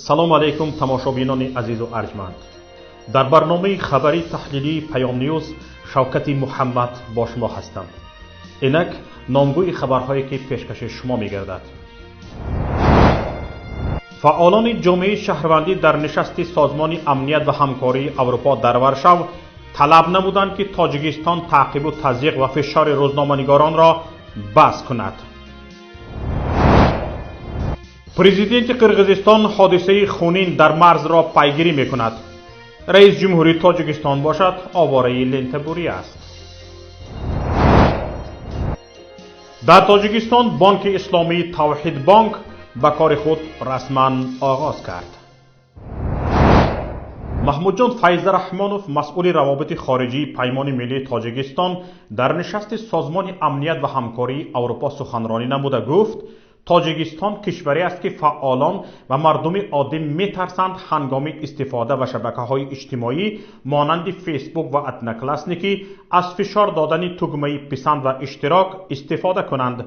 Салому алайкум, тамошобинони азизу арҷманд. Дар барномаи хабарии таҳлилии Паём Ньюз Шавкати Муҳаммад бо шумо ҳастам. Инак номгӯи хабарҳое, ки пешкаши шумо мегардад. Фаъолони ҷомеаи шаҳрвандӣ дар нишасти Созмони амният ва ҳамкории Аврупо дар Варшав талаб намуданд, ки Тоҷикистон таъқибу тазйиқ ва фишори рӯзноманигоронро бас кунад. Президенти Қирғизистон ҳодисаи хунин дар марзро пайгирӣ мекунад. Раис ҷумҳурии Тоҷикистон бошад, овораи лентабурӣ аст. Дар Тоҷикистон Бонки исломии Тавҳид Бонк ба кори худ расман оғоз кард. Маҳмудҷон Файзраҳмонов, масъули равобити хориҷии Паймони миллии Тоҷикистон, дар нишасти Созмони амният ва ҳамкории Аврупо суханронӣ намуда гуфт: Тоҷикистон кишваре аст, ки фаъолон ва мардуми оддӣ метарсанд ҳангоми истифода ва шабакаҳои иҷтимоӣ монанди Фейсбук ва Одноклассники аз фишор додани тугмаи писанд ва иштирок истифода кунанд,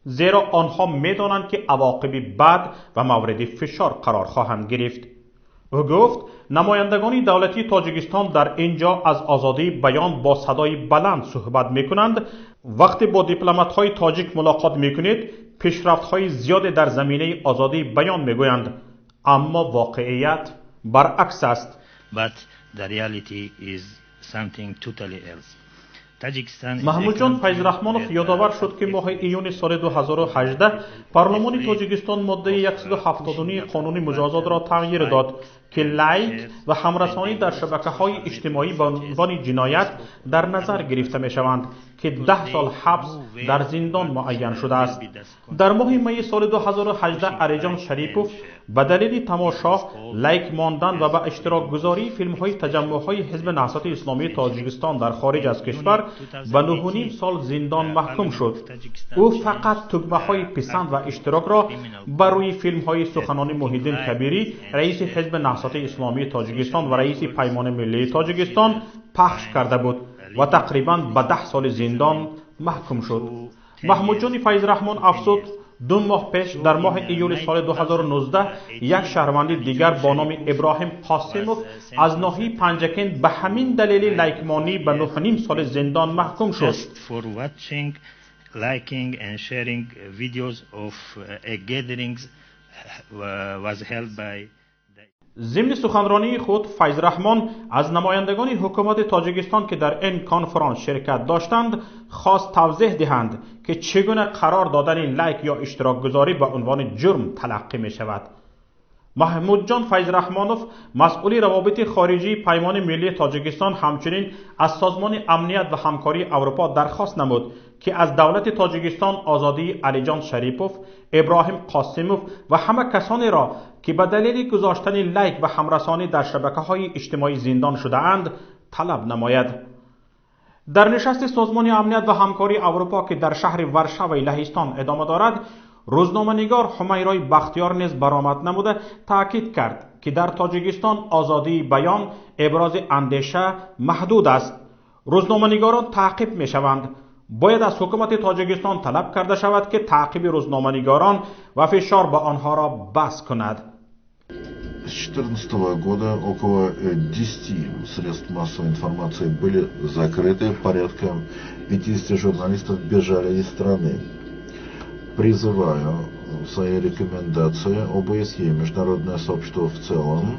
зеро онҳо медонанд, ки авоқиби бад ва мавриди фишор қарор хоҳанд гирифт. Ӯ гуфт, намояндагони давлатии Тоҷикистон дар ин ҷо аз озодии баён бо садои баланд суҳбат мекунанд. Вақте бо дипломатҳои тоҷик мулоқот мекунед, пешрафтҳои зиёде дар заминаи озодии баён мегӯянд, аммо воқеият баръакс аст. But the reality is something totally else. Маҳмудҷон Файзраҳмонов ёдовар шуд, ки моҳи июни соли 2018 парлумони Тоҷикистон моддаи 179 қонуни муҷозотро тағйир дод, ки лайк ва ҳамрасонӣ дар шабакаҳои иҷтимоӣ ба унвони ҷиноят дар назар гирифта мешаванд, ки 10 сол ҳабс дар зиндон муайян шудааст. Дар моҳи майи соли 2018 Алиҷон Шарипов ба далели тамошо, лайк мондан ва ба иштирокгузории филмҳои таҷаммуъҳои Ҳизби Наҳзати Исломии Тоҷикистон дар хориҷ аз кишвар ба 9,5 сол зиндон маҳкум шуд. Ӯ фақат тугмаҳои писанд ва иштирокро бар рӯи филмҳои суханони Муҳиддин Кабирӣ, раиси Ҳизби Наҳзати Исломии Тоҷикистон ва раиси Паймони миллии Тоҷикистон, пахш карда буд ва тақрибан ба 10 соли зиндон маҳкум шуд. Маҳмудҷони Файзраҳмон афзуд, 2 моҳ пеш, дар моҳи июли соли 2019, як шаҳрванди дигар бо номи Иброҳим Қосимов аз ноҳияи Панҷакент ба ҳамин далели лайкмонӣ ба 9,5 соли зиндон маҳкум шуд. Liking and sharing videos of a gatherings was held by. Зимни суханронии худ Файзраҳмон аз намояндагони ҳукумати Тоҷикистон, ки дар ин конфронс ширкат доштанд, хост тавзеҳ диҳанд, ки чӣ гуна қарор додани лайк ё иштирокгузорӣ ба унвони ҷурм талаққӣ мешавад. Маҳмудҷон Файзраҳмонов, масъули равобити хориҷии Паймони миллии Тоҷикистон, ҳамчунин аз Созмони амният ва ҳамкории Аврупо дархост намуд, ки аз давлати Тоҷикистон озодии Алиҷон Шарипов, Иброҳим Қосимов ва ҳама касонеро, ки ба далели гузоштани лайк ва ҳамрасонӣ дар шабакаҳои иҷтимоӣ зиндон шудаанд, талаб намояд. Дар нишасти Созмони амният ва ҳамкории Аврупо, ки дар шаҳри Варшаваи Лаҳистон идома дорад, рӯзноманигор Ҳумайрои Бахтиёр низ баромад намуда таъкид кард, ки дар Тоҷикистон озодии баён, ибрози андеша маҳдуд аст, рӯзноманигорон таъқиб мешаванд. Бояд аз ҳукумати Тоҷикистон талаб карда шавад, ки таъқиби рӯзноманигорон ва фишор ба онҳоро бас кунад. С 2014 года около 10 средств массовой информации были закрыты, порядка 50 журналистов бежали из страны. Призываю в своей рекомендации ОБСЕ и международное сообщество в целом,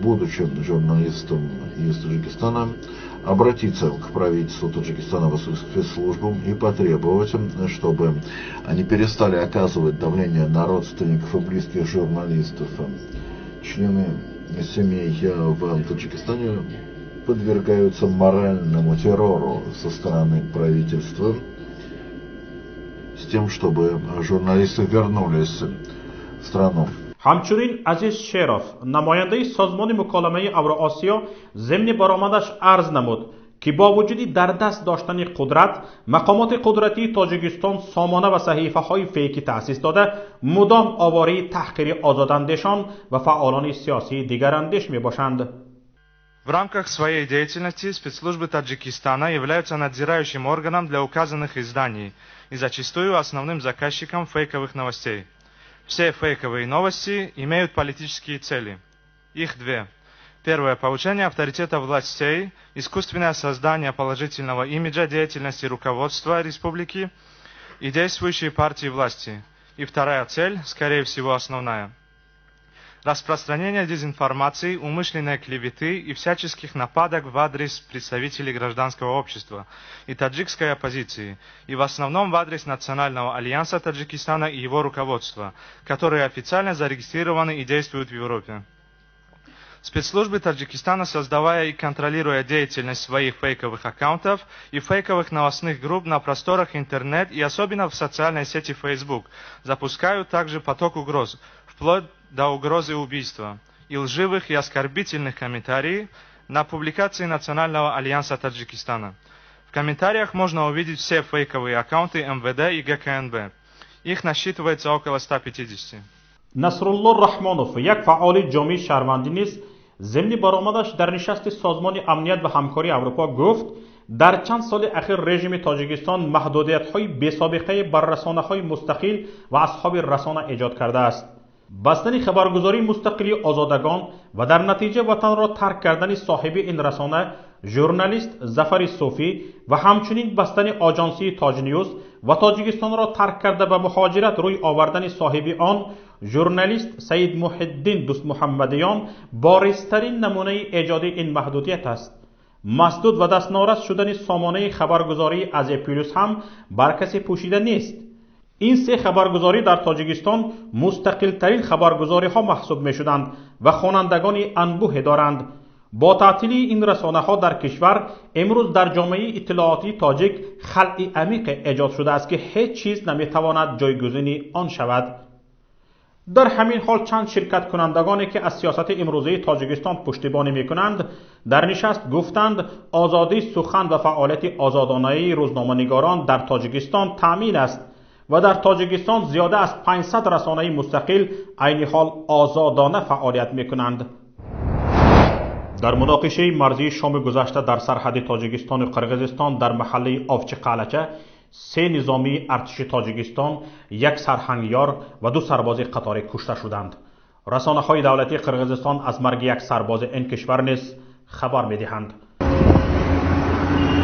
будучи журналистом из Таджикистана, обратиться к правительству Таджикистана, в спецслужбам и потребовать, чтобы они перестали оказывать давление на родственников и близких журналистов. Члены семей в Таджикистане подвергаются моральному террору со стороны правительства с тем, чтобы журналисты вернулись в страну. Ҳамчунин Азиз Шеров, намояндаи Созмони муколамаи Авроосиё, зимни баромадаш арз намуд, ки бо вуҷуди дар даст доштани қудрат, мақомоти қудратии Тоҷикистон сомона ва саҳифаҳои фейкӣ таъсис дода, мудом овораи таҳқири озодандешон ва фаъолони сиёсии дигарандеш мебошанд. В рамках своей деятельности спецслужбы Таджикистана являются надзирающим органом для указанных изданий и зачастую основным заказчиком фейковых новостей. Все фейковые новости имеют политические цели. Их две. Первое – повышение авторитета властей, искусственное создание положительного имиджа деятельности руководства республики и действующей партии власти. И вторая цель, скорее всего основная – распространение дезинформации, умышленной клеветы и всяческих нападок в адрес представителей гражданского общества и таджикской оппозиции, и в основном в адрес Национального альянса Таджикистана и его руководства, которые официально зарегистрированы и действуют в Европе. Спецслужбы Таджикистана, создавая и контролируя деятельность своих фейковых аккаунтов и фейковых новостных групп на просторах интернет и особенно в социальной сети Facebook, запускают также поток угроз, вплоть до угрозы убийства и лживых и оскорбительных комментариев на публикации Национального альянса Таджикистана. В комментариях можно увидеть все фейковые аккаунты МВД и ГКНБ. Их насчитывается около 150. Насрулло Раҳмонов, як фаъоли ҷомеаи шаҳрвандӣ низ зимни баромадаш дар нишасти Созмони амният ва ҳамкории Аврупо гуфт, дар чанд соли ахир режими Тоҷикистон маҳдудиятҳои бесобиқаи бар расонаҳои мустақил ва асҳоби расона эҷод кардааст. Бастани хабаргузории мустақили Озодагон ва дар натиҷа ватанро тарк кардани соҳиби ин расона журналист Зафари Суфӣ ва ҳамчунин бастани оҷонсии Тоҷнюз ва Тоҷикистонро тарк карда ба муҳоҷират рӯй овардани соҳиби он журналист Саид Муҳиддин Дӯстмуҳаммадиён боризтарин намунаи эҷоди ин маҳдудият аст. Масдуд ва дастнорас шудани сомонаи хабаргузории Азия Плюс ҳам бар касе пӯшида нест. Ин се хабаргузорӣ дар Тоҷикистон мустақилтарин хабаргузориҳо маҳсуб мешуданд ва хонандагони анбӯҳе доранд. Бо таътили ин расонаҳо дар кишвар имрӯз дар ҷомеаи иттилоотии тоҷик халъи амиқе эҷод шудааст, ки ҳеҷ чиз наметавонад ҷойгузини он шавад. Дар ҳамин ҳол чанд ширкаткунандагоне ки аз сиёсати имрӯзаи Тоҷикистон пуштибонӣ мекунанд, дар нишаст гуфтанд, озодии сухан ва фаъолияти озодонаи рӯзноманигорон дар Тоҷикистон таъмин аст ва дар Тоҷикистон зиёда аз 500 расонаи мустақил айни ҳол озодона фаъолият мекунанд. Дар муноқишаи марзии шоми гузашта дар сарҳади Тоҷикистону Қирғизистон дар маҳаллаи Овчиқалача се низомии артиши Тоҷикистон, як сарҳангёр ва ду сарбози қаторӣ кушта шуданд. Расонаҳои давлатии Қирғизистон аз марги як сарбози ин кишвар низ хабар медиҳанд.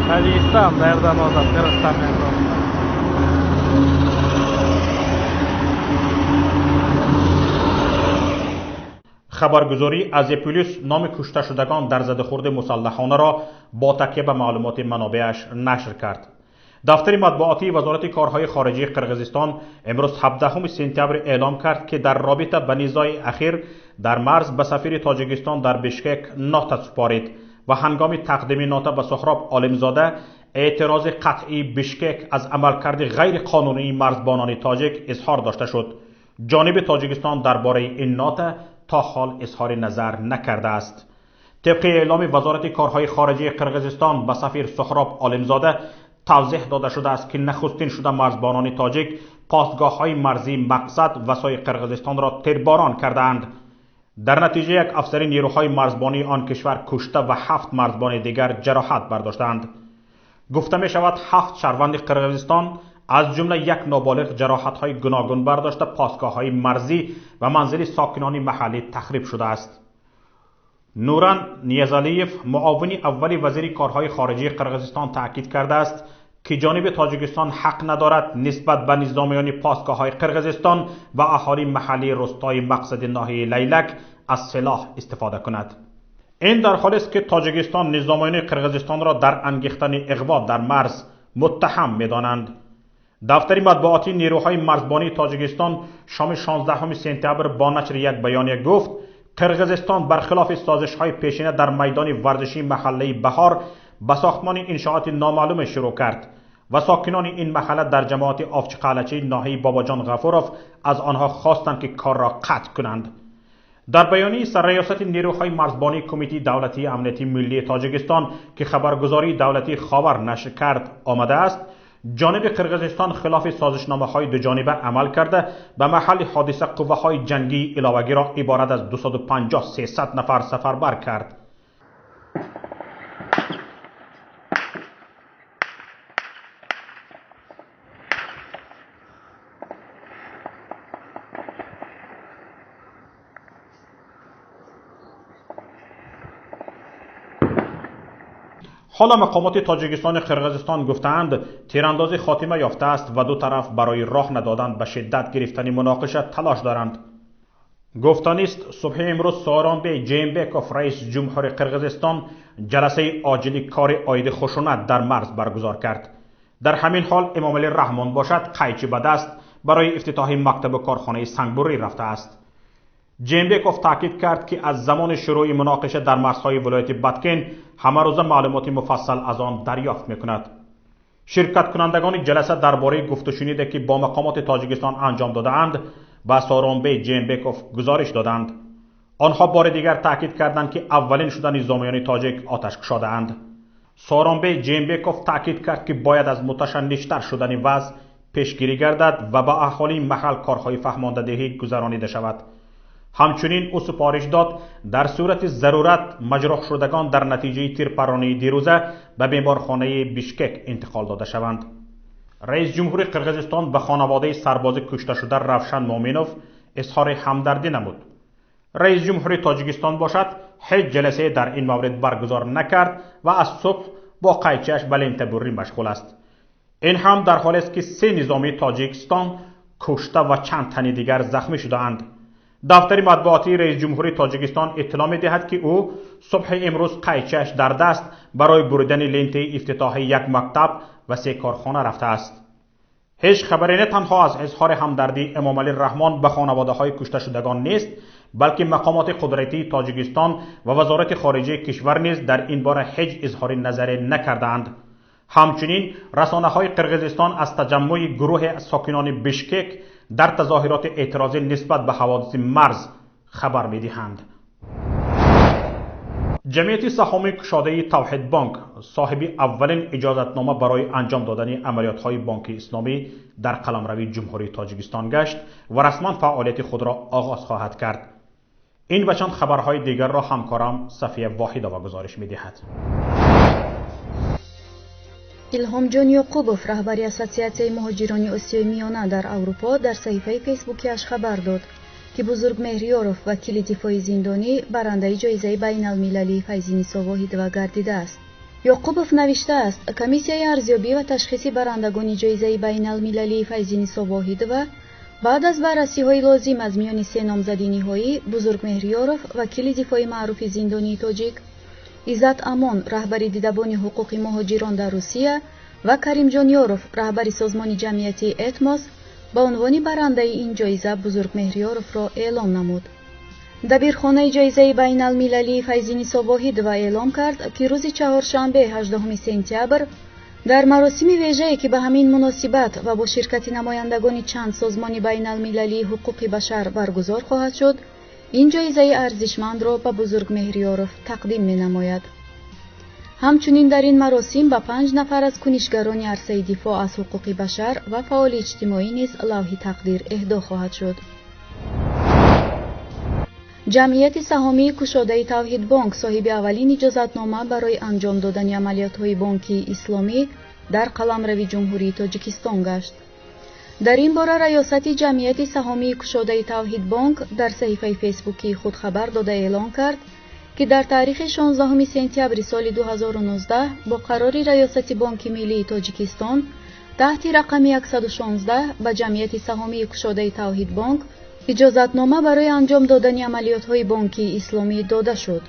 Таджикистан даярдан озод, Қирғизистон менен. Хабаргузории Азия Плюс номи кушташудагон дар задахурди мусаллаҳонаро бо такя ба маълумоти манобеаш нашр кард. Дафтари матбуотии Вазорати корҳои хориҷии Қирғизистон имрӯз 17 сентябр эълом кард, ки дар робита ба низои ахир дар марз ба сафири Тоҷикистон дар Бишкек нота супорид ва ҳангоми тақдими нота ба Суҳроб Олимзода эътирози қатъии Бишкек аз амалкарди ғайриқонунии марзбонони тоҷик изҳор дошта шуд. Ҷониби Тоҷикистон дар бораи ин нота то ҳол изҳори назар накардааст. Тибқи эъломи Вазорати корҳои хориҷии Қирғизистон ба сафир Суҳроб Олимзода тавзеҳ дода шудааст, ки нахустин шуда марзбонони тоҷик постгоҳҳои марзии Мақсад ва сои Қирғизистонро тирборон кардаанд. Дар натиҷа як афсари нерӯҳои марзбонии он кишвар кушта ва 7 марзбони дигар ҷароҳат бардоштаанд. Гуфта мешавад, 7 шаҳрванди Қирғизистон аз ҷумла як ноболиғ ҷароҳатҳои гуногун бардошта, постгоҳҳои марзӣ ва манзили сокинони маҳаллӣ тахриб шудааст. Нуран Ниязалиев, муовини аввали вазири корҳои хориҷии Қирғизистон таъкид кардааст, ки ҷониби Тоҷикистон ҳақ надорад нисбат ба низомиёни постгоҳҳои Қирғизистон ва аҳолии маҳаллии рустои Мақсади ноҳияи Лайлак аз силоҳ истифода кунад. Ин дар ҳолест, ки Тоҷикистон низомиёни Қирғизистонро дар ангехтани иғво дар марз муттаҳам медонанд. Дафтари матбуотии нерӯҳои марзбонии Тоҷикистон шоми 16 сентябр бо нашри як баёния гуфт, Қирғизистон бархилофи созишҳои пешина дар майдони варзишии маҳаллаи Баҳор ба сохтмони иншооти номаълуме шурӯъ кард ва сокинони ин маҳалла дар ҷамоати Овчиқалачаи ноҳияи Бобоҷон Ғафуров аз онҳо хостанд, ки корро қатъ кунанд. Дар баёнияи сарраёсати нерӯҳои марзбонии Кумитаи давлатии амнияти миллии Тоҷикистон, ки хабаргузории давлатии Ховар нашр кард, омадааст, ҷониби Қирғизистон хилофи созишномаҳои дуҷониба амал карда ба маҳалли ҳодиса қувваҳои ҷангии иловагиро иборат аз 250-300 нафар сафарбар кард. Ҳоло мақомоти Тоҷикистону Қирғизистон гуфтаанд, тирандозӣ хотима ёфтааст ва ду тараф барои роҳ надодан ба шиддат гирифтани муноқиша талош доранд. Гуфтанист, субҳи имрӯз Сооронбей Жээнбеков, раиси ҷумҳури Қирғизистон, ҷаласаи оҷили кори оиди хушунат дар марз баргузор кард. Дар ҳамин ҳол Эмомалӣ Раҳмон бошад, қайчи ба даст барои ифтитоҳи мактабу корхонаи сангбурӣ рафтааст. Жээнбеков таъкид кард, ки аз замони шурӯъи муноқиша дар марзҳои вилояти Баткен ҳамарӯза маълумоти муфассал аз он дарёфт мекунад. Ширкаткунандагони ҷаласа дар бораи гуфтушуниде, ки бо мақомоти Тоҷикистон анҷом додаанд, ба Сооронбей Жээнбеков гузориш доданд. Онҳо бори дигар таъкид карданд, ки аввалин шуда низомиёни тоҷик оташ кушодаанд. Сооронбей Жээнбеков таъкид кард, ки бояд аз муташанниҷтар шудани вазъ пешгирӣ гардад ва ба аҳолии маҳал корҳои фаҳмондадиҳӣ гузаронида шавад. Ҳамчунин ӯ супориш дод, дар сурати зарурат маҷрӯҳшудагон дар натиҷаи тирпаронии дирӯза ба беморхонаи Бишкек интиқол дода шаванд. Раис ҷумҳури Қирғизистон ба хонаводаи сарбози кушташуда Равшан Муъминов изҳори ҳамдардӣ намуд. Раис ҷумҳури Тоҷикистон бошад, ҳеҷ ҷаласае дар ин маврид баргузор накард ва аз субҳ бо қайчиаш ба лентабуррӣ машғул аст. Ин ҳам дар ҳолест, ки се низомии Тоҷикистон кушта ва чанд тани дигар захмӣ шудаанд. Дафтари матбуотии раис ҷумҳури Тоҷикистон иттилоъ медиҳад, ки ӯ субҳи имрӯз қайчиаш дар даст барои буридани лентаи ифтитоҳи як мактаб ва се корхона рафтааст. Ҳеҷ хабаре на танҳо аз изҳори ҳамдардии Эмомалӣ Раҳмон ба хонаводаҳои кушташудагон нест, балки мақомоти қудратии Тоҷикистон ва Вазорати хориҷаи кишвар низ дар ин бора ҳеҷ изҳори назаре накардаанд. Ҳамчунин расонаҳои Қирғизистон аз таҷаммӯи гурӯҳи сокинони Бишкек дар тазоҳироти эътирозӣ нисбат ба ҳаводиси марз хабар медиҳанд. Ҷамъияти саҳомии кушодаи Тавҳидбонк соҳиби аввалин иҷозатнома барои анҷом додани амалиётҳои бонки исломӣ дар қаламрави Ҷумҳурии Тоҷикистон гашт ва расман фаъолияти худро оғоз хоҳад кард. Ин ва чанд хабарҳои дигарро ҳамкорам Сафия Воҳидова гузориш медиҳад. Илҳомҷон Ёқубов, раҳбари Ассотсиатсияи муҳоҷирони Осиёи Миёна дар Аврупо, дар саҳифаи фейсбукиаш хабар дод, ки Бузург Меҳриёров, вакили дифои зиндонӣ, барандаи ҷоизаи байналмилалии Файзинисо Воҳидова гардидааст. Ёқубов навиштааст, комиссияи арзёбӣ ва ташхиси барандагони ҷоизаи байналмилалии Файзинисо Воҳидова баъд аз баррасиҳои лозим аз миёни се номзади ниҳоӣ Бузург Меҳриёров, вакили дифои маъруфи зиндонии тоҷик, Иззат Амон, раҳбари дидабони ҳуқуқи муҳоҷирон дар Русия, ва Каримҷон Ёров, раҳбари созмони ҷамъиятии Этмос, ба унвони барандаи ин ҷоиза Бузург Меҳриёровро эълон намуд. Дабирхонаи ҷоизаи байналмилалии Файзинисо Воҳидова эълон кард, ки рӯзи чаҳоршанбе, 18 сентябр, дар маросими вежае, ки ба ҳамин муносибат ва бо ширкати намояндагони чанд созмони байналмилалии ҳуқуқи башар баргузор хоҳад шуд, ин ҷоизаи арзишмандро ба Бузург Меҳриёров тақдим менамояд. Ҳамчунин дар ин маросим ба панҷ нафар аз кунишгарони арсаи дифоъ аз ҳуқуқи башар ва фаъоли иҷтимоӣ низ лавҳи тақдир эҳдо хоҳад шуд. Ҷамъияти саҳомии кушодаи Тавҳидбонк соҳиби аввалин иҷозатнома барои анҷом додани амалиётҳои бонкии исломӣ дар қаламрави Ҷумҳурии Тоҷикистон гашт. Дар ин бора раёсати ҷамъияти саҳомии кушодаи Тавҳидбонк дар саҳифаи фейсбукии худ хабар дода эълон кард, ки дар таърихи 16 сентябри соли 2019 бо қарори Раёсати Бонки Миллии Тоҷикистон таҳти рақами 116 ба ҷамъияти саҳомии кушодаи Тавҳидбонк иҷозатнома барои анҷом додани амалиётҳои бонкии исломӣ дода шуд.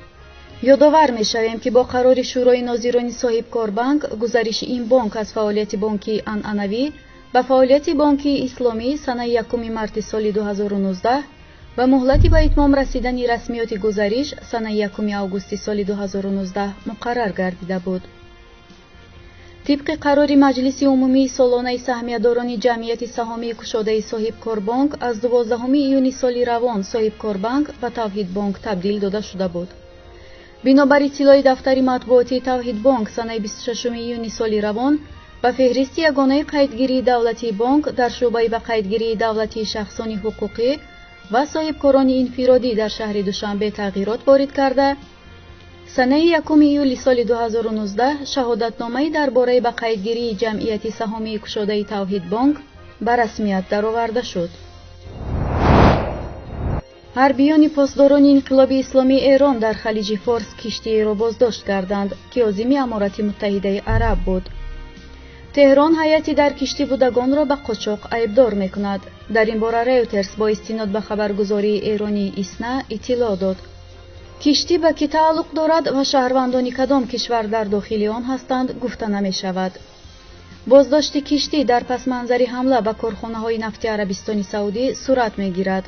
Ёдовар мешавем, ки бо қарори Шӯрои нозирони Соҳибкорбанк гузариши ин бонк аз фаъолияти бонкии анъанавӣ ба фаъолияти бонкии исломӣ санаи 1 марти соли 2019 ва муҳлати ба итмом расидани расмиёти гузариш санаи 1 августи соли 2019 муқаррар гардида буд. Тибқи қарори Маҷлиси умумии солонаи саҳмиядорони ҷамъияти саҳомии кушодаи Соҳибкорбонк аз 12 июни соли равон Соҳибкорбанк ба Тавҳидбонк табдил дода шуда буд. Бинобар иттилои дафтари матбуотии Тавҳидбонк санаи 26 июни соли равон ба феҳристи ягонаи қайдгирии давлатии бонк дар шӯъбаи ба қайдгирии давлатии шахсони ҳуқуқӣ ва соҳибкорони инфиродӣ дар шаҳри Душанбе тағйирот ворид карда, санаи 1 июли соли 2019 шаҳодатномаи дар бораи ба қайдгирии ҷамъияти саҳомии кушодаи Тавҳидбонк ба расмият дароварда шуд. Ҳарбиёни посдорони инқилоби исломии Эрон дар Халиҷи Форс киштиеро боздошт карданд, ки озими Аморати Муттаҳидаи Араб буд. Теҳрон ҳайати дар киштӣ будагонро ба қочоқ айбдор мекунад. Дар ин бора Рeuтерс бо истинод ба хабаргузории эронии Исна иттилоъ дод. Киштӣ ба кӣ тааллуқ дорад ва шаҳрвандони кадом кишвар дар дохили он ҳастанд, гуфта намешавад. Боздошти киштӣ дар пасманзари ҳамла ба корхонаҳои нафти Арабистони Саудӣ сурат мегирад.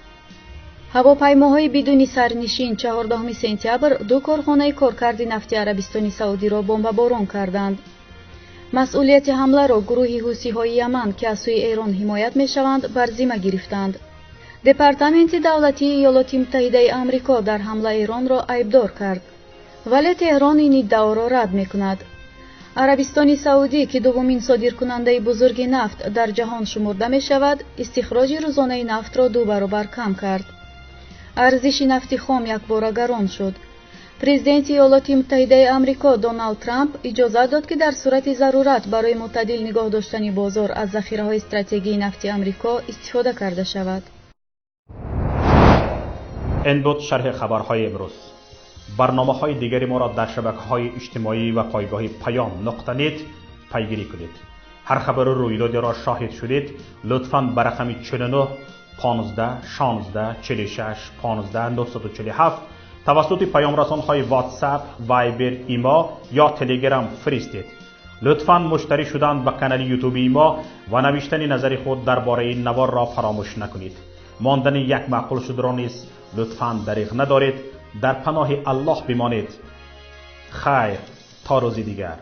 Ҳавопаймоҳои бидуни сарнишин 14 сентябр ду корхонаи коркарди нафти Арабистони Саудиро бомбаборон карданд. Масъулияти ҳамларо гурӯҳи ҳусиҳои Яман, ки аз сӯи Эрон ҳимоят мешаванд, бар зимма гирифтанд. Департаменти давлатии Иёлоти Муттаҳидаи Амрико дар ҳамла Эронро айбдор кард, вале Теҳрон ин иддаоро рад мекунад. Арабистони Саудӣ, ки дуввумин содиркунандаи бузурги нафт дар ҷаҳон шумурда мешавад, истихроҷи рӯзонаи нафтро ду баробар кам кард. Арзиши нафти хом якбора гарон шуд. Президенти Иёлоти Муттаҳидаи Амрико Доналд Трамп иҷозат дод, ки дар сурати зарурат барои мӯътадил нигоҳ доштани бозор аз захираҳои стратегии нафти Амрико истифода карда шавад. Ин буд шарҳи хабарҳои имрӯз. Барномаҳои дигари моро дар шабакаҳои иҷтимоӣ ва пойгоҳи payam.net пайгирӣ кунед. Ҳар хабару рӯйдодеро шоҳид шудед, лутфан ба рақами 49 15 16 46 15 947 тавассути паёмрасонҳои WhatsApp, Viber, Imo ё Telegram фиристед. Лутфан муштарӣ шудан ба канали ютубии мо ва навиштани назари худ дар бораи наворро фаромӯш накунед. Мондани як маъқул шудро низ лутфан дариғ надоред. Дар паноҳи Аллоҳ бимонед. Хайр, то рӯзи дигар.